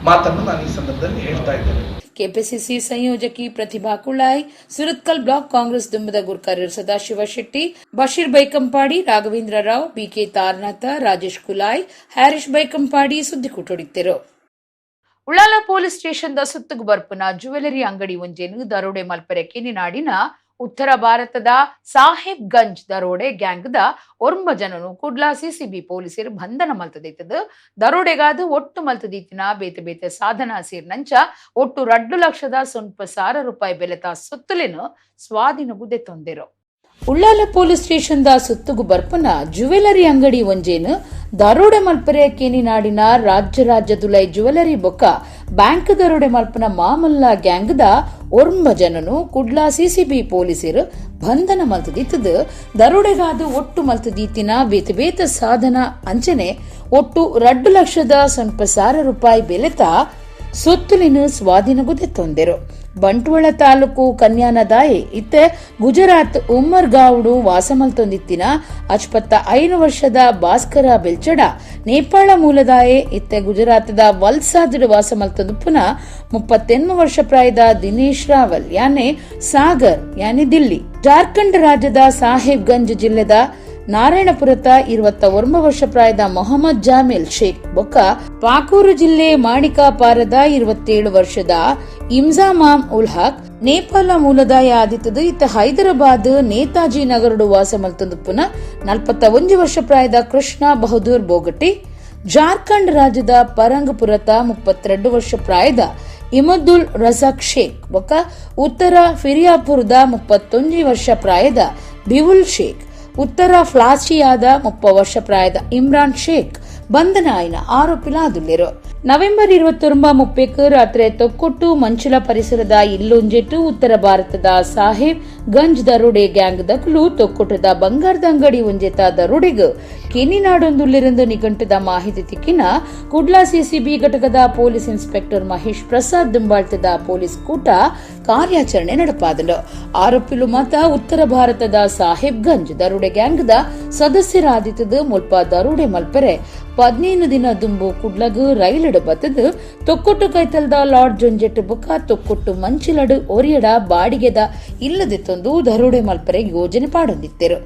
Speaker 9: ಮಾತನ್ನು ನಾನು ಈ ಸಂದರ್ಭದಲ್ಲಿ ಹೇಳ್ತಾ ಇದ್ದೇನೆ.
Speaker 1: ಕೆಪಿಸಿಸಿ ಸಂಯೋಜಕಿ ಪ್ರತಿಭಾ ಕುಳಾಯ್, ಸುರತ್ಕಲ್ ಬ್ಲಾಕ್ ಕಾಂಗ್ರೆಸ್ ದುಂಬದ ಗುರ್ಕಾರ್ಯರು ಸದಾಶಿವ ಶೆಟ್ಟಿ, ಬಶೀರ್ ಬೈಕಂಪಾಡಿ, ರಾಘವೇಂದ್ರ ರಾವ್, ಬಿಕೆ ತಾರನಾಥ, ರಾಜೇಶ್ ಕುಲಾಯ್, ಹ್ಯಾರಿಶ್ ಬೈಕಂಪಾಡಿ ಸುದ್ದಿಕೂಟೊಡಿತ್ತರು. ಉಳ್ಳಾಲ ಪೊಲೀಸ್ ಸ್ಟೇಷನ್ the ಸುತ್ತುಗು ಬರ್ಪುನ jewellery ಅಂಗಡಿ ಒಂಜೇನು ದರೋಡೆ ಮಲ್ಪೆರೆ ಕೆನಿನಾಡಿನ ಉತ್ತರ ಭಾರತದ ಸಾಹೇಬ್ ಗಂಜ್ ದರೋಡೆ ಗ್ಯಾಂಗ್ದ ಒರ್ಂಬ ಜನನು ಕುಡ್ಲಾ ಸಿಸಿಬಿ ಪೊಲೀಸರು ಬಂಧನ ಮಲ್ತದೈತದ. ದರೋಡೆಗಾದು ಒಟ್ಟು ಮಲ್ತದೀತಿನ ಬೇತೆ ಬೇತೆ ಸಾಧನ ಸೇರ್ನಂಚ ಒಟ್ಟು 2,01,000 ರೂಪಾಯಿ ಬೆಲೆತ ಸೊತ್ತುಲೇನು ಸ್ವಾಧೀನಗುದೆ ತೊಂದೆರು. ಉಳ್ಳಾಲ ಪೊಲೀಸ್ ಸ್ಟೇಷನ್ the ಸುತ್ತುಗು ಬರ್ಪನ jewellery ಅಂಗಡಿ ಒಂಜೇನು ದರೋಡೆ ಮಲ್ಪರೆ ಕೇನಿನಾಡಿನ ರಾಜ್ಯ ರಾಜ್ಯದುಲೈ ಜುವೆಲರಿ ಬೊಕ್ಕ ಬ್ಯಾಂಕ್ ದರೋಡೆ ಮಲ್ಪನ ಮಾಮಲ್ಲ ಗ್ಯಾಂಗ್ದ ಒರ್ಂಬ ಜನನು ಕುಡ್ಲಾ ಸಿಸಿಬಿ ಪೊಲೀಸರು ಬಂಧನ ಮಲ್ತದಿತ್ತದು. ದರೋಡೆಗಾದು ಒಟ್ಟು ಮಲ್ತದೀತಿನ ಬೇತೆ ಬೇತೆ ಸಾಧನ ಅಂಚನೆ ಒಟ್ಟು 2,01,000 ರೂಪಾಯಿ ಬೆಲೆತ ಸೊತ್ತುಲಿನ ಸ್ವಾಧೀನಗುದೆ ತೊಂದೆರು. ಬಂಟ್ವಾಳ ತಾಲೂಕು ಕನ್ಯಾನದಾಯಿ ಇತ್ತೆ ಗುಜರಾತ್ ಉಮ್ಮರ್ಗಾವ್ಡು ವಾಸಮಲ್ತೊಂದಿತ್ತಿನ 55 ವರ್ಷದ ಭಾಸ್ಕರ ಬೆಲ್ಚಡ, ನೇಪಾಳ ಮೂಲದಾಯೆ ಇತ್ತೆ ಗುಜರಾತದ ವಲ್ಸಾದಡು ವಾಸಮಲ್ತೊಂದು ಪುನಃ 38 ವರ್ಷ ಪ್ರಾಯದ ದಿನೇಶ್ ರಾವಲ್ ಯಾನೆ ಸಾಗರ್ ಯಾನೆ ದಿಲ್ಲಿ, ಜಾರ್ಖಂಡ್ ರಾಜ್ಯದ ಸಾಹೇಬ್ಗಂಜ್ ಜಿಲ್ಲೆದ ನಾರಾಯಣಪುರತ 29 ವರ್ಷ ಪ್ರಾಯದ ಮೊಹಮ್ಮದ್ ಜಾಮಿಲ್ ಶೇಖ್ ಬೊಕ್ಕ, ಪಾಕೂರು ಜಿಲ್ಲೆ ಮಾಣಿಕಾಪಾರದ 27 ವರ್ಷದ ಇಮ್ಜಾಮಾಮ್ ಉಲ್ ಹಕ್, ನೇಪಾಳ ಮೂಲದಾಯ ಆದಿತ್ತದು ಇತ್ತ ಹೈದರಾಬಾದ್ ನೇತಾಜಿ ನಗರಡು ವಾಸ ಮಲ್ತೊಂದು ಪುನಃ 41 ವರ್ಷ ಪ್ರಾಯದ ಕೃಷ್ಣ ಬಹದ್ದೂರ್ ಬೋಗಟಿ, ಜಾರ್ಖಂಡ್ ರಾಜ್ಯದ ಪರಂಗಪುರತ 32 ವರ್ಷ ಪ್ರಾಯದ ಇಮದುಲ್ ರಜಾಕ್ ಶೇಖ್ ಬೊಕ್ಕ, ಉತ್ತರ ಫಿರಿಯಾಪುರದ 31 ವರ್ಷ ಪ್ರಾಯದ ಬಿವುಲ್ ಶೇಖ್, ಉತ್ತರ ಫ್ಲಾಚಿಯಾದ 30 ವರ್ಷ ಪ್ರಾಯದ ಇಮ್ರಾನ್ ಶೇಖ್ ಬಂಧನ ಆಯ್ನ ಆರೋಪಿಲಾದುಲ್ಲೆರು. ನವೆಂಬರ್ 29 30 ರಾತ್ರಿ ತೊಕ್ಕೊಟ್ಟು ಮಂಚಲ ಪರಿಸರದ ಇಲ್ಲೊಂಜೆಟ್ಟು ಉತ್ತರ ಭಾರತದ ಸಾಹೇಬ್ ಗಂಜ್ ದರೋಡೆ ಗ್ಯಾಂಗ್ ದಕ್ಲು ತೊಕ್ಕೊಟ್ಟದ ಬಂಗಾರದ ಅಂಗಡಿ ಒಂಜೆತ ದರೋಡೆಗ್ ಕೆನಿನಾಡೊಂದುಲ್ಲಿರಂದು ನಿಘಂಟದ ಮಾಹಿತಿ ತಿಕ್ಕಿನ ಕುಡ್ಲಾ ಸಿಸಿಬಿ ಘಟಕದ ಪೊಲೀಸ್ ಇನ್ಸ್ಪೆಕ್ಟರ್ ಮಹೇಶ್ ಪ್ರಸಾದ್ ದುಂಬಾಳ್ತದ ಪೊಲೀಸ್ ಕೂಟ ಕಾರ್ಯಾಚರಣೆ ನಡೆಪಾದನು. ಆರೋಪಿಲು ಮಾತ ಉತ್ತರ ಭಾರತದ ಸಾಹೇಬ್ ಗಂಜ್ ದರೋಡೆ ಗ್ಯಾಂಗ್ದ ಸದಸ್ಯರಾದಿತ್ತದು ಮುಲ್ಪ ದರೋಡೆ ಮಲ್ಪೆರೆ 15 ದಿನ ದುಂಬು ಕುಡ್ಲಗ್ ರೈಲಡು ಬತ್ತದು ತೊಕ್ಕೊಟ್ಟು ಕೈತಲ್ದ ಲಾರ್ಡ್ ಜೊಂಜೆಟ್ಟು ಬುಕ್ಕ ತೊಕ್ಕೊಟ್ಟು ಮಂಚಿಲಡು ಒರಿಯಡ ಬಾಡಿಗೆದ ಇಲ್ಲದಿತ್ತೊಂದು ದರೋಡೆ ಮಲ್ಪರೆ ಯೋಜನೆ ಪಾಡೊಂದಿತ್ತೆರು.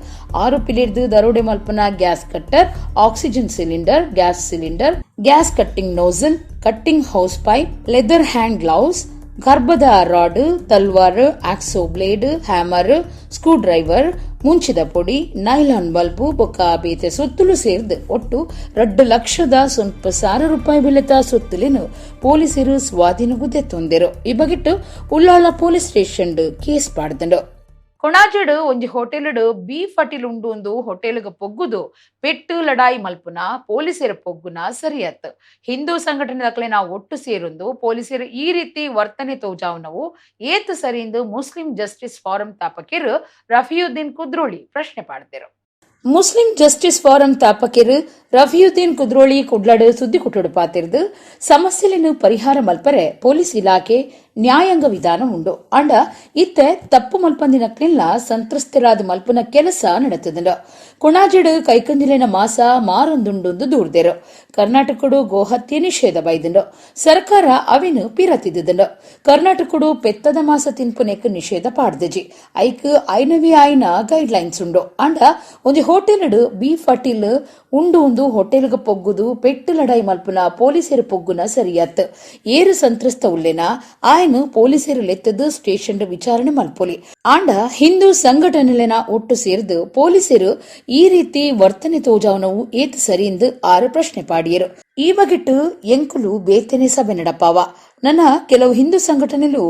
Speaker 1: ಆರೋಪಿಲಿರ್ದು ದರೋಡೆ ಮಲ್ಪನ gas cutter, oxygen cylinder, gas cylinder, gas cutting nozzle, cutting hose pipe, leather hand gloves, ಗರ್ಭದ ರಾಡ್, ತಲ್ವಾರ್, hacksaw blade, hammer, screwdriver, ಮುಂಚಿದ ಪೊಡಿ, ನೈಲಾನ್ ಬಲ್ಬು ಬೊಕ್ಕ ಬೇತೆ ಸೊತ್ತುಲು ಸೇರ್ದು ಒಟ್ಟು 2,01,000 ರೂಪಾಯಿ ಬೆಲೆತ ಸೊತ್ತುಲೇನು ಪೊಲೀಸರು ಸ್ವಾಧೀನಗುದೆ ತೊಂದೆರು. ಈ ಬಗೆಟ್ಟು ಉಳ್ಳಾಲ police station case ಪಾಡ್ದಂಡು. ಕೊಣಾಜಡು ಒಂಜಿ ಹೋಟೆಲ್ಡ್ ಬೀಫ್ ಅಟಿಲ್ ಉಂಡು ಒಂದು ಹೋಟೆಲ್ಗ್ ಪೊಗ್ಗುದು ಪೆಟ್ಟು ಲಡಾಯಿ ಮಲ್ಪುನ ಪೊಲೀಸರ ಪೊಗ್ಗುನ ಸರಿಯತ್. ಹಿಂದೂ ಸಂಘಟನೆ ದಾಖಲೆ ನಾವು ಒಟ್ಟು ಸೇರೊಂದು ಪೊಲೀಸರು ಈ ರೀತಿ ವರ್ತನೆ ತೋಜಾವ್ನವು ಏತ್ ಸರಿಂದು Muslim justice form ತಾಪಕಿರು ರಫಿಯುದ್ದೀನ್ ಕುದ್ರೋಳಿ ಪ್ರಶ್ನೆ ಪಾಡ್ತಿರು. Muslim justice form ತಾಪಕಿರು ರಫಿಯುದ್ದೀನ್ ಕುದ್ರೋಳಿ ಕುಡ್ಲಡು ಸುದ್ದಿ ಕುಟ್ಟುಡು ಪಾತಿರ್ದು ಸಮಸ್ಯೆಯನ್ನು ಪರಿಹಾರ ಮಲ್ಪರೆ ಪೊಲೀಸ್ ಇಲಾಖೆ ನ್ಯಾಯಾಂಗ ವಿಧಾನ ಉಂಡು. ಆಂಡ ಇತ್ತೆ ತಪ್ಪು ಮಲ್ಪಂದಿನಕ್ಲೆನ್ಲ ಸಂತ್ರಸ್ತೆರಾದ್ ಮಲ್ಪುನ ಕೆಲಸ ನಡತುದುಂಡು. ಕೊಣಾಜೆಡ್ ಕೈಕಂಜಿಲೆನ ಮಾಸ ಮಾರೊಂದುಂಡುಂದು ದೂರ್ದೆರ್. ಕರ್ನಾಟಕಡ್ ಗೋಹತ್ಯೆ ನಿಷೇಧ ಬೈದುಂಡು. ಸರ್ಕಾರ ಅವೆನ್ ಪಿರ ತಿದ್ದ್ಂಡ್. ಕರ್ನಾಟಕಡ್ ಪೆತ್ತದ ಮಾಸ ತಿನ್ಪುನೆಕ್ ನಿಷೇಧ ಪಾಡ್ದಿಜಿ. ಐಕ್ ಆಯ್ನವೇ ಆಯಿನ ಗೈಡ್ ಲೈನ್ಸ್ ಉಂಡು. ಆಂಡ ಒಂಜಿ ಹೋಟೆಲ್ ಡ್ ಬೀಫ್ ಅಟಿಲ್ ಉಂಡು ಉಂದು ಹೋಟೆಲ್ಗ್ ಪೊಗ್ಗುದು ಪೆಟ್ಟ್ ಲಡಾಯಿ ಮಲ್ಪುನ ಪೊಲೀಸೆರ್ ಪೊಗ್ಗುನ ಸರಿಯತ್ತ್. ಏರ್ ಸಂತ್ರಸ್ತ ಉಲ್ಲೆನಾ ಆಯನ್ ಪೊಲೀಸೆರ್ ಲೆತ್ತ್ ದ್ ಸ್ಟೇಷನ್ ಡ್ ವಿಚಾರಣೆ ಮಲ್ಪೊಲಿ. ಆಂಡ ಹಿಂದೂ ಸಂಘಟನೆಲೆನ ಒಟ್ಟು ಸೇರ್ದ್ ಪೊಲೀಸೆರ್ ಈ ರೀತಿ ವರ್ತನೆ ತೋಜಾವುನವು ಏತ್ ಸರಿಂದ್ ಆರ್ ಪ್ರಶ್ನೆ ಪಾಡಿಯೆರ್. ಈ ಬಗೆಟ್ ಎಂಕುಲು ಬೇತೆನೆ ಸಭೆ ನಡಪಾವ. ನನ ಕೆಲವು ಹಿಂದೂ ಸಂಘಟನೆಲು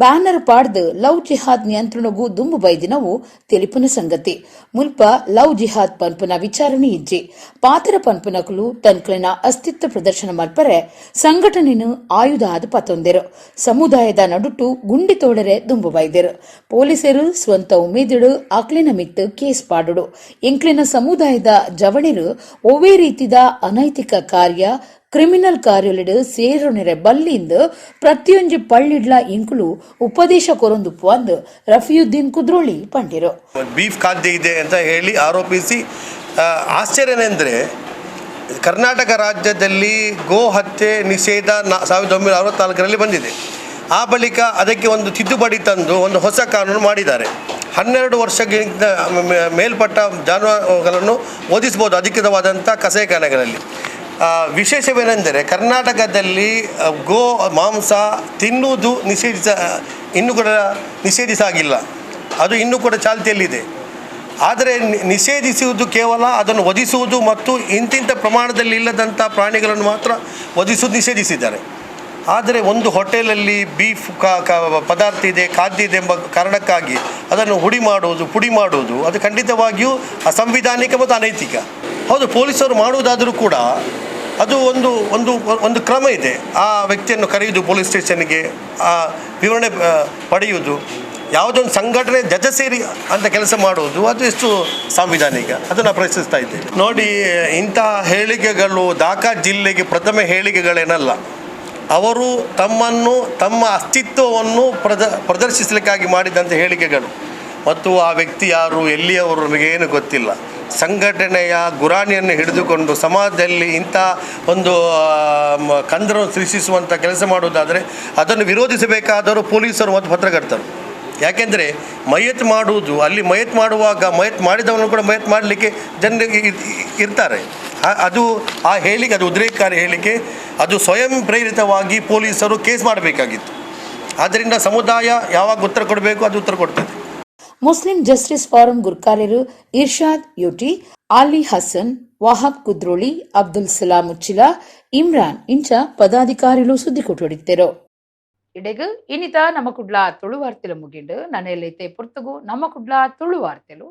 Speaker 1: ಬ್ಯಾನರ್ ಪಾಡ್ದ್ ಲವ್ ಜಿಹಾದ್ ನಿಯಂತ್ರಣೊಗು ದುಂಬು ಬೈದಿನವು ತೆಲಿಪುನ ಸಂಗತಿ. ಮುಲ್ಪ ಲವ್ ಜಿಹಾದ್ ಪನ್ಪುನ ವಿಚಾರನೆ ಇಜ್ಜಿ. ಪಾತೆರ ಪನ್ಪುನಕುಲು ತನ್ಕುಲೆನ ಅಸ್ತಿತ್ವ ಪ್ರದರ್ಶನ ಮಲ್ಪರೆ ಸಂಘಟನೆನ್ ಆಯುಧ ಆದ್ ಪತೊಂದೆರ್. ಸಮುದಾಯದ ನಡುಟು ಗುಂಡಿ ತೋಡೆರೆ ದುಂಬು ಬೈದೆರ್. ಪೊಲೀಸೆರ್ ಸ್ವಂತ ಉಮೇದ್ಡ್ ಅಕ್ಲೆನ ಮಿತ್ತ್ ಕೇಸ್ ಪಾಡೊಡು. ಎಂಕ್ಲೆನ ಸಮುದಾಯದ ಜವಣೆರ್ ಒವ್ವೇ ರೀತಿದ ಅನೈತಿಕ ಕಾರ್ಯ, ಕ್ರಿಮಿನಲ್ ಕಾರ್ಯೊಲೆಡ್ ಸೇರೊನೆರೆ ಬಲ್ಲಿಂದ್ ಪ್ರತಿಯೊಂಜಿ ಪಳ್ಳಿಡ್ಲಾ ಎಂಕುಲು ಉಪದೇಶ ಕೊರೊಂದುಪ್ಪುವಂದ್ ರಫಿಯುದ್ದೀನ್ ಕುದ್ರೋಳಿ ಪಂಡೆರ್.
Speaker 2: ಬೀಫ್ ಖಾದ್ಯ ಇದೆ ಅಂತ ಹೇಳಿ ಆರೋಪಿಸಿ, ಆಶ್ಚರ್ಯನೆಂದರೆ ಕರ್ನಾಟಕ ರಾಜ್ಯದಲ್ಲಿ ಗೋ ಹತ್ಯೆ ನಿಷೇಧ 1964ರಲ್ಲಿ ಬಂದಿದೆ. ಆ ಬಳಿಕ ಅದಕ್ಕೆ ಒಂದು ತಿದ್ದುಪಡಿ ತಂದು ಒಂದು ಹೊಸ ಕಾನೂನು ಮಾಡಿದ್ದಾರೆ. 12 ವರ್ಷಕ್ಕಿಂತ ಮೇಲ್ಪಟ್ಟ ಜಾನುವಾರುಗಳನ್ನು ವಧಿಸ್ಬೋದು ಅಧಿಕೃತವಾದಂಥ ಕಸಾಯಿಖಾನೆಗಳಲ್ಲಿ. ವಿಶೇಷವೇನೆಂದರೆ ಕರ್ನಾಟಕದಲ್ಲಿ ಗೋ ಮಾಂಸ ತಿನ್ನುವುದು ಇನ್ನೂ ಕೂಡ ನಿಷೇಧಿಸಾಗಿಲ್ಲ, ಅದು ಇನ್ನೂ ಕೂಡ ಚಾಲ್ತಿಯಲ್ಲಿದೆ. ಆದರೆ ನಿಷೇಧಿಸುವುದು ಕೇವಲ ಅದನ್ನು ವಧಿಸುವುದು ಮತ್ತು ಇಂತಿಂಥ ಪ್ರಮಾಣದಲ್ಲಿ ಇಲ್ಲದಂಥ ಪ್ರಾಣಿಗಳನ್ನು ಮಾತ್ರ ವಧಿಸುವುದು ನಿಷೇಧಿಸಿದ್ದಾರೆ. ಆದರೆ ಒಂದು ಹೋಟೆಲಲ್ಲಿ ಬೀಫ್ ಪದಾರ್ಥ ಇದೆ, ಖಾದ್ಯ ಇದೆ ಎಂಬ ಕಾರಣಕ್ಕಾಗಿ ಅದನ್ನು ಹುಡಿ ಮಾಡುವುದು, ಪುಡಿ ಮಾಡುವುದು ಅದು ಖಂಡಿತವಾಗಿಯೂ ಅಸಂವಿಧಾನಿಕ ಮತ್ತು ಅನೈತಿಕ. ಹೌದು, ಪೊಲೀಸರು ಮಾಡುವುದಾದರೂ ಕೂಡ ಅದು ಒಂದು ಒಂದು ಒಂದು ಕ್ರಮ ಇದೆ. ಆ ವ್ಯಕ್ತಿಯನ್ನು ಕರೆಯುವುದು ಪೊಲೀಸ್ ಸ್ಟೇಷನ್ಗೆ, ಆ ವಿವರಣೆ ಪಡೆಯುವುದು, ಯಾವುದೊಂದು ಸಂಘಟನೆ ಜೊತೆ ಸೇರಿ ಅಂತ ಕೆಲಸ ಮಾಡುವುದು ಅದು ಎಷ್ಟು ಸಾಂವಿಧಾನಿಕ, ಅದನ್ನು ಪ್ರಶ್ನಿಸ್ತಾ ಇದ್ದೇನೆ. ನೋಡಿ, ಇಂತಹ ಹೇಳಿಕೆಗಳು ದಾಖಾ ಜಿಲ್ಲೆಗೆ ಪ್ರಥಮ ಹೇಳಿಕೆಗಳೇನಲ್ಲ. ಅವರು ತಮ್ಮನ್ನು, ತಮ್ಮ ಅಸ್ತಿತ್ವವನ್ನು ಪ್ರದರ್ಶಿಸಲಿಕ್ಕಾಗಿ ಮಾಡಿದಂಥ ಹೇಳಿಕೆಗಳು. ಮತ್ತು ಆ ವ್ಯಕ್ತಿ ಯಾರು, ಎಲ್ಲಿಯವರು ನಮಗೇನು ಗೊತ್ತಿಲ್ಲ. ಸಂಘಟನೆಯ ಗುರಾಣಿಯನ್ನು ಹಿಡಿದುಕೊಂಡು ಸಮಾಜದಲ್ಲಿ ಇಂಥ ಒಂದು ಕಂದರವನ್ನು ಸೃಷ್ಟಿಸುವಂಥ ಕೆಲಸ ಮಾಡುವುದಾದರೆ ಅದನ್ನು ವಿರೋಧಿಸಬೇಕಾದವರು ಪೊಲೀಸರು ಮತ್ತು ಪತ್ರಕರ್ತರು. ಯಾಕೆಂದರೆ ಮಯತ್ ಮಾಡುವುದು, ಅಲ್ಲಿ ಮಯತ್ ಮಾಡುವಾಗ ಮಯತ್ ಮಾಡಿದವನು ಕೂಡ ಮಯತ್ ಮಾಡಲಿಕ್ಕೆ ಜನರಿಗೆ ಇರ್ತಾರೆ. ಅದು ಆ ಹೇಳಿಕೆ, ಅದು ಉದ್ರೇಕಕಾರಿ ಹೇಳಿಕೆ, ಅದು ಸ್ವಯಂ ಪ್ರೇರಿತವಾಗಿ ಪೊಲೀಸರು ಕೇಸ್ ಮಾಡಬೇಕಾಗಿತ್ತು. ಆದ್ದರಿಂದ ಸಮುದಾಯ ಯಾವಾಗ ಉತ್ತರ ಕೊಡಬೇಕು ಅದು ಉತ್ತರ ಕೊಡ್ತದೆ.
Speaker 1: ಮುಸ್ಲಿಂ ಜಸ್ಟಿಸ್ ಫಾರಂ ಗುರ್ಕಾರ್ಯರು ಇರ್ಷಾದ್ ಯೂಟಿ, ಆಲಿ ಹಸನ್, ವಾಹಬ್ ಕುದ್ರೋಳಿ, ಅಬ್ದುಲ್ ಸಲಾಂ ಉಚ್ಚಿಲ, ಇಮ್ರಾನ್ ಇಂಚ ಪದಾಧಿಕಾರಿಲು ಸುದ್ದಿ ಕೊಟ್ಟೊಡಿತ್ತೆರು. ಇಡೆಗ್ ಇನಿತ ನಮ್ಮ ಕುಡ್ಲ ತುಳು ವಾರ್ತೆಲು ಮುಗಿಂಡು. ನನೆಲ್ಲೈತೆ ಪುರ್ತುಗು ನಮ್ಮ ಕುಡ್ಲ ತುಳು ವಾರ್ತೆಲು.